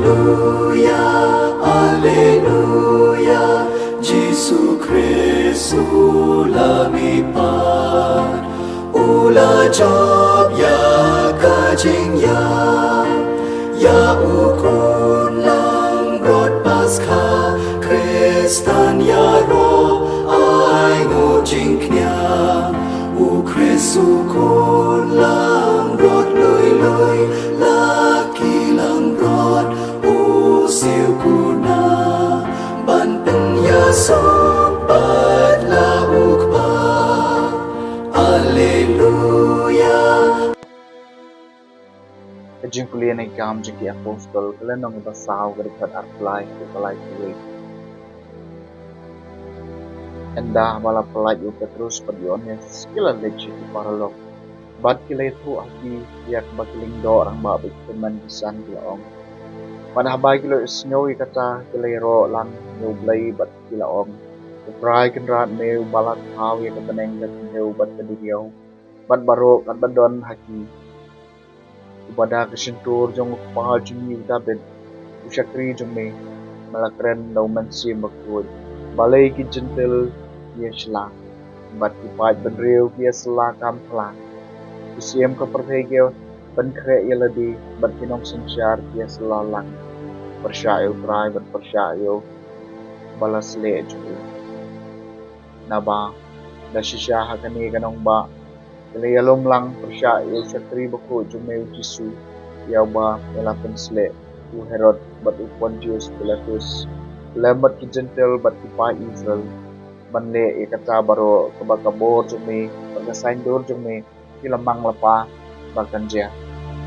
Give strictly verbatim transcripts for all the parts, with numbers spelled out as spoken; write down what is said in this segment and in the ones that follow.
Alleluia, Alleluia, Jisu Khrist u la mihpat, u la jop ïa ka jingïap, ïa u khun langbrot Paskha, Khristan ïaroh ai nguh jingkñia, u Khrist u khun langbrot lui lui, la ki langbrot u siew kuna, ban pynïasuk pat la u Kpa. Alleluia. Ka jingpule na ki Kam jong ki Apostol, ka lynnong ba saw, ka dkhot arphew lai haduh ba laiphew wei. Ynda haba la pyllait u Petrus bad u Ïoannis, ki la leit sha ki paralok bad ki la ïathuh ha ki ïa kaba ki lyngdoh rangbah bad ki tymmen ki san, ki la ong: Bad haba ki la ïohsngew ïa kata, ki la ïaroh lang ïa U Blei bad ki la ong: U Trai Kynrad me, uba la thaw ïa ka bneng, ka khyndew bad ka duriaw bad baroh katba don ha ki, uba da ka shyntur jong u kpa jong ngi u Dabid, u shakri jong me, me la kren da U Mynsiem Bakhuid, balei ki Jentil ki ïasylla, bad ki paid bynriew ki ïasylla kam phylla, ki siem ka pyrthei ki ïapynkhreh ïa lade, bad ki nongsynshar ki ïasylla lang. Pyrshah ïa U Trai bad pyrshah ïa uba la sleh jong u. Naba da shisha ha kane ka nongbah ki la ïalum lang pyrshah ïa u shakri bakhuid jong me u Jisu, ïa uba me la pynsleh u Herod bad u Pontius Pilatus, lem bad ki Jentil bad ki paid Israel, ban leh ïa kata baroh kaba ka bor jong me bad ka saiñdur jong me ki la mang lypa ba kan jia.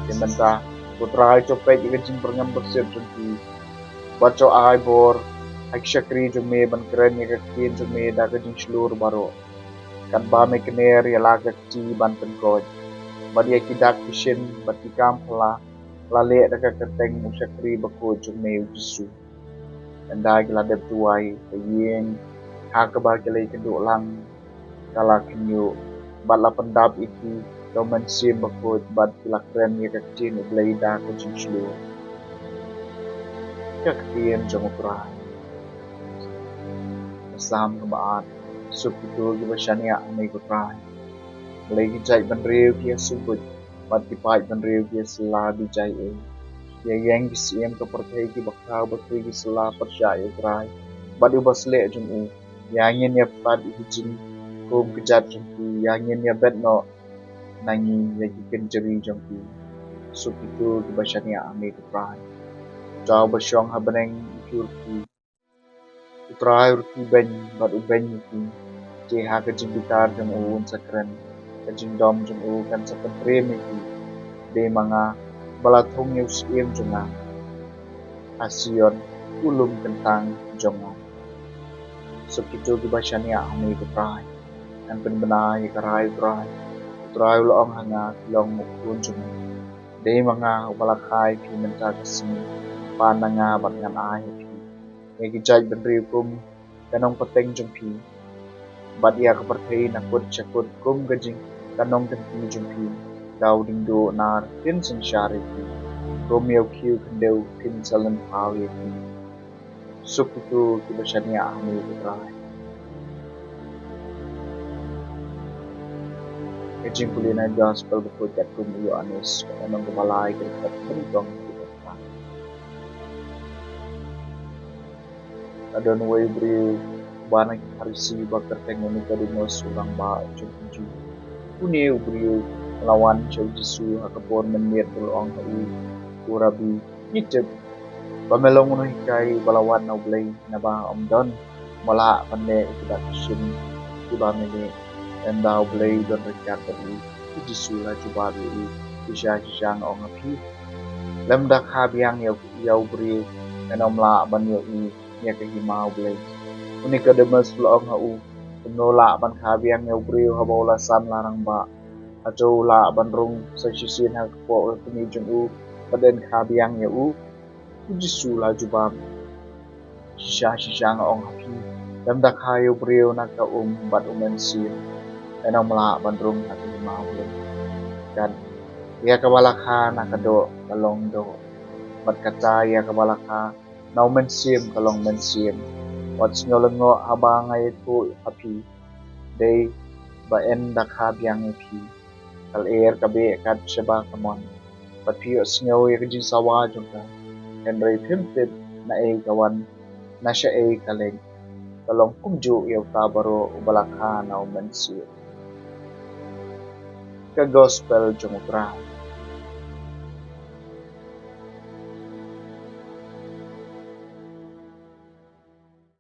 Te mynta, ko Trai, to peit ïa ka jingpyrngem basiat jong ki, bad to ai bor ha ki shakri jong me ban kren ïa ka ktien jong me da ka jingshlur baroh, katba me kner ïa la ka kti ban pynkoit, bad ïa ki dak ki shin bad ki kam phylla la leh da ka kyrteng u shakri bakhuid jong me u Jisu. Ynda ki la dep duwai, ka ïing ha kaba ki la ïakynduh lang ka la khynñiuh, bad la pyndap ïa ki da U Mynsiem Bakhuid, bad ki la kren ïa ka ktien U Blei da ka jingshlur. Ka ktien jong U Trai. Ka Salm kaba ar. Suk kito kiba shaniah ha me ko Trai. Balei ki jait bynriew ki ïasngewbha, bad ki paid bynriew ki ïasylla bijai ei? Ïa ïeng ki siem ka pyrthei kiba khraw bad ki ïasylla pyrshah ïa U Trai bad uba sleh jong u. Ïa ngin ïa pynbeit ïa ki jingkhum kjat jong ki, ïa ngin ïa bet noh na ngi ïa ki kynjri jong ki. Suk kito kiba shaniah ha me ko Trai. Uta uba shong ha bneng u jur ki. U Trai u rkhie beiñ bad u beiñ ïa ki. Te ha ka jingbitar jong u un sa kren, ka jingdom jong u kan sa pyntriem ïa ki. Dei ma nga ba la thung ïa u syiem jong nga, ha Sion, u lum kyntang jong nga. Suk kito kiba shaniah ha me ko Trai. Ngan pynbna ïa ka rai U Trai. U Trai u la ong ha nga, phi long u khun jong nga. Dei ma nga uba la kha ïa phi mynta ka sngi, pan na nga bad ngan ai ha phi ïa ki jait bynriew kum ka nongpateng jong phi, bad ïa ka pyrthei na kut sha kut kum ka jing, ka nongkynti jong phi. Da u diengduh nar phin synshar ïa ki, kum ïa u khiew khyndew phin sa lynthaw ïa ki. Suk kito kiba shaniah ha me ko Trai. Ka jingpule na Gospel bakhuid katkum u Ïoannis, ka lynnong kaba lai, ka dkhot kaba nyngkong haduh kaba khatsan. Ka don uwei u briew uba na ki Pharisi uba kyrteng u Nikodemus, u rangbah jong ki Jiw. Une u briew u la wan sha u Jisu ha ka por mynmiet bad u la ong ha u, Ko Rabbi, ngi tip ba me long u nonghikai uba la wad na U Blei, naba ym don uba lah ban leh ïa ki dak ki shin kiba me leh. Ynda U Blei u don ryngkat bad u, u Jisu u la jubab ïa u, Shisha shisha nga ong ha phi, lymda kha biang ïa u, ïa u briew, men ym lah ban ïohi ïa ka hima U Blei. U Nikodemus u la ong ha u, Kumno lah ban kha biang ïa u briew haba u la san la rangbah? Hato u lah ban rung sa shisien ha ka kpoh ka kmie jong u bad yn kha biang ïa u? U Jisu u la jubab, Shisha shisha nga ong ha phi, lymda kha ïa u briew na ka um bad u mynsiem, men ym lah ban rung ha ka hima U Blei. Kat ïa kaba la kha na ka doh ka long doh. Bad kata ïa kaba la kha na u Mynsiem ka long mynsiem. Wat sngew lyngngoh haba nga ïathuh ha phi, dei ba yn da kha biang ïa phi. Ka lyer ka beh kat shaba ka mon, bad phi ïohsngew ïa ka jingsawa jong ka, hynrei phim tip na ei ka wan, na shaei ka leit. Ka long kumjuh ïa uta baroh uba la kha na u Mynsiem. Ka Gospel jong u Trai.